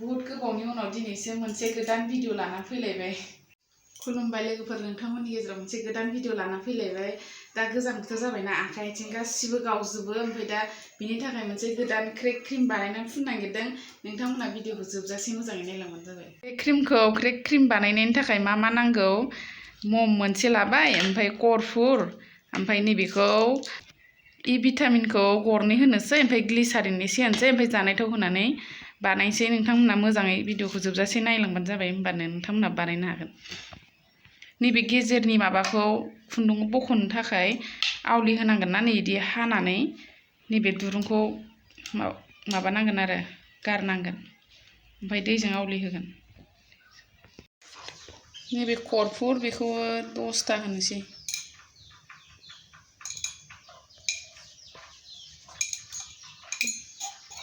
बहुत गोबावनि उनाव दिनैसो मोनसे गोदान भिडिअ लाना फैलायबाय। खुलुमबाय लोगोफोर, नोंथांमोननि गेजेराव मोनसे गोदान भिडिअ लाना फैलायबाय। दा गोजां बोथोर जाबायना, आखाइ आथिं गासिबो गावजोबो। ओमफ्राय दा बिनि थाखाय मोनसे गोदान क्रेक क्रिम बानायनानै फुननो नागिरदों। नोंथांमोना भिडिअखौ जोबजासे मोजाङै नायलांबानो जाबाय। बे क्रिमखौ क्रेक क्रिम बानायनायनि थाखाय मा नांगौ? मम मोनसे लाबाय, ओमफ्राय खरपुल, ओमफ्राय नैबेखौ इ भिटामिनखौ गरनै होनोसै, ओमफ्राय ग्लिसारिन एसे होनोसै, ओमफ्राय जानाय थाव होनानै बानायसै। नोंथांमोना मोजाङै भिडिअखौ जोबजासे नायलांबानो जाबाय, होमबानो नोंथांमोना बानायनो हागोन। नैबे गेजेरनि माबाखौ खुन्दुं बख'नो थाखाय आवलि होनांगोन ना, नै बिदि हानानै नैबे दुरुंखौ माबानांगोन आरो गारनांगोन, ओमफ्राय दैजों आवलि होगोन। नैबे खरपुल बेखौबो 10टा होनोसै।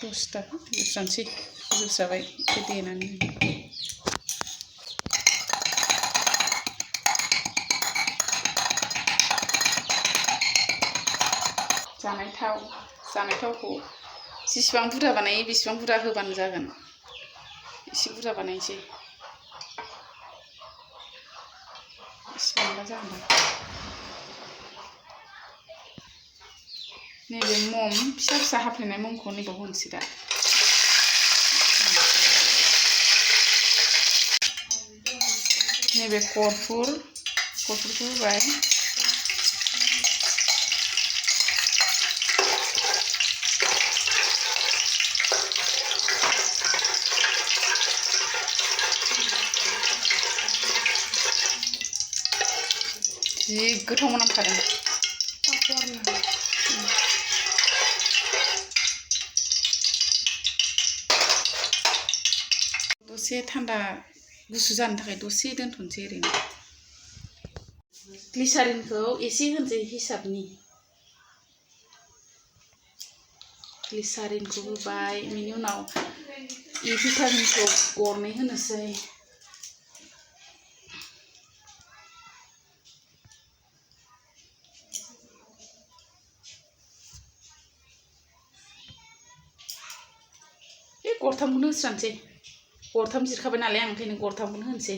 बुरजानोसै, बुरजाबाय एसे देनानै। जानाय थावखौ जेसेबां बुरजा बानायो बेसेबां बुरजा होबानो जागोन। एसे बुरजा बानायनोसै, एसेबांबा जागोन। नैबे मम फिसा फिसा हाफ्लेनाय ममखौ नैबाव होनोसै दा। नैबे खरपुलखौ होबाय। जि गोथाव मोनामखादों। दसे थान्दा गुसु जानो थाखाय दसे दोनथ'नोसै ओरैनो। ग्लिसारिनखौ एसे होनोसै हिसाबनि। ग्लिसारिनखौ होबाय, बेनि उनाव इ भिटामिनखौ गरनै होनोसै। गरथामखौनो होस्रानोसै, गरथाम जिरखाबाय नालाय आं, ओंखायनो गरथामखौनो होनोसै।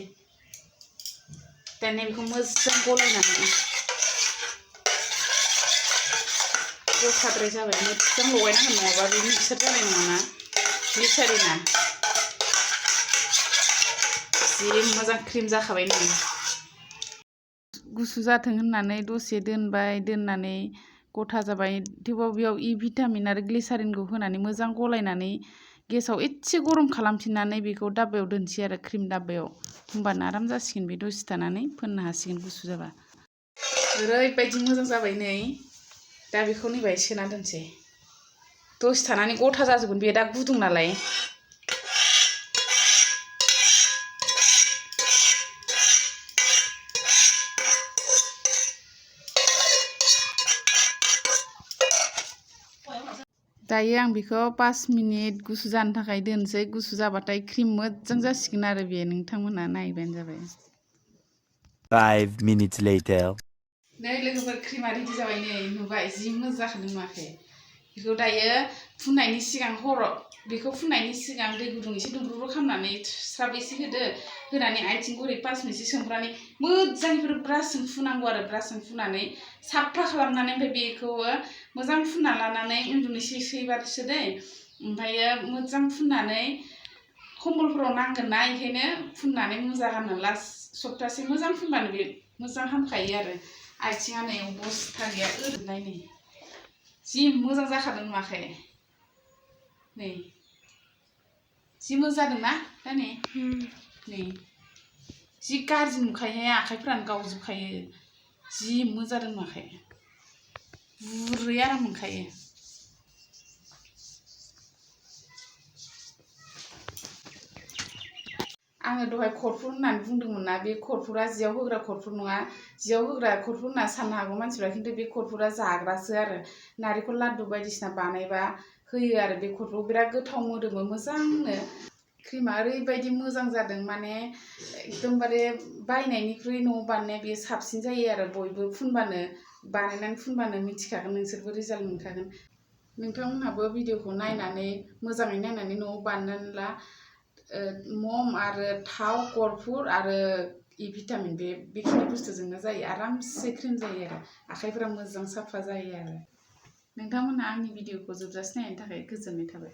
दानिया बेखौ मोजां गलायनानै, गथाद्राय जाबाय, मोजां लगायनांगोन, नङाबा बे मिक्सार जानाय नङाना ग्लिसारिना। जि मोजां क्रिम जाखाबाय नै। गुसु जाथों होननानै दसे दोनबाय, दोननानै गथा जाबाय। थेवबाबो बेयाव इ भिटामिन आरो ग्लिसारिनखौ होनानै मोजां गलायनानै गेसाव एसे गरम खालामफिननानै बेखौ दाब्बायाव दोनसै आरो, क्रिम दाब्बायाव। होमबानो आराम जासिगोन, बे दसे थानानै फोननो हासिगोन गुसु जाबा। ओरैबायदि मोजां जाबाय नै। दा बेखौ नैबाय सोना दोनसै। दसे थानानै गथा जाजोबगोन, बे दा गुदुं नालाय। दायो आं बेखौ 5 मिनिट गुसु जानो थाखाय दोनसै। गुसु जाबाथाय क्रिम मोजां जासिगोन आरो बे। नोंथांमोना नायबानो जाबाय। 5 minutes later. नै लोगोफोर, क्रिमा रेडि जाबाय नै। नुबाय जि मोजां जाखादों नुवाखै? बेखौ दायो फुननायनि सिगां बेखौ फुननायनि सिगां दै गुदुं एसे दुंब्रुद खालामनानै स्राब एसे होदो। होनानै आथिंखौ ओरै 5 मिनिटसो सोमब्रनानै मोजां बेफोर ब्रासजों फुनांगौ आरो। ब्रासजों फुनानै साफा खालामनानै, ओमफ्राय बेखौबो मोजां फुनना लानानै उन्दुनोसैबासो दै। ओमफ्रायो मोजां फुननानै खम्बलफोराव नांगोन ना, ओंखायनो फुननानै मोजां गाननो लास्ट सप्तासे मोजां फुनबानो बे मोजां हामखायो आरो। आथिङा नै अबस्था गैया, ओरैनाय नै। जि मोजां जाखादों नुवाखै? नै जि मोजां जादोंना दा नै? जि गाज्रि नुखायो, आखाइफ्रानो गावजोबखायो। जि मोजां जादों नुवाखै? गुरै आराम मोनखायो। आङो दहाय खरपुल होननानै बुंदोंमोन ना, बे खरपुला जियाव होग्रा खरपुल नङा। जियाव होग्रा खरपुल होनना साननो हागौ मानसिफ्रा, खिन्थु बे खरपुला जाग्रासो आरो। नारेंखल लादु बायदिसिना बानायबा होयो आरो बे खरपुलखौ। बिराद गोथाव मोदोमो मोजांनो। क्रिमा ओरैबायदि मोजां जादों, माने एकदमबारे बायनायनिख्रुइ न'आव बानायनाया बेयो साबसिन जायो आरो। बयबो बानायनानै फुनबानो मिथिखागोन, नोंसोरबो रिजाल्ट मोनखागोन। नोंथांमोनहाबो भिडिअखौ नायनानै मोजाङै नायनानै न'आव बानायनानै ला। मम आरो थाव खरपुर आरो भिटामिन बेखिनि बुस्थुजोंनो जायो आरामसे क्रिम जायो आरो आखाइफोरा मोजां साफा जायो आरो नोंथांमोना आंनि भिडिअखौ जोबजासिम नायनायनि थाखाय गोजोननाय थाबाय।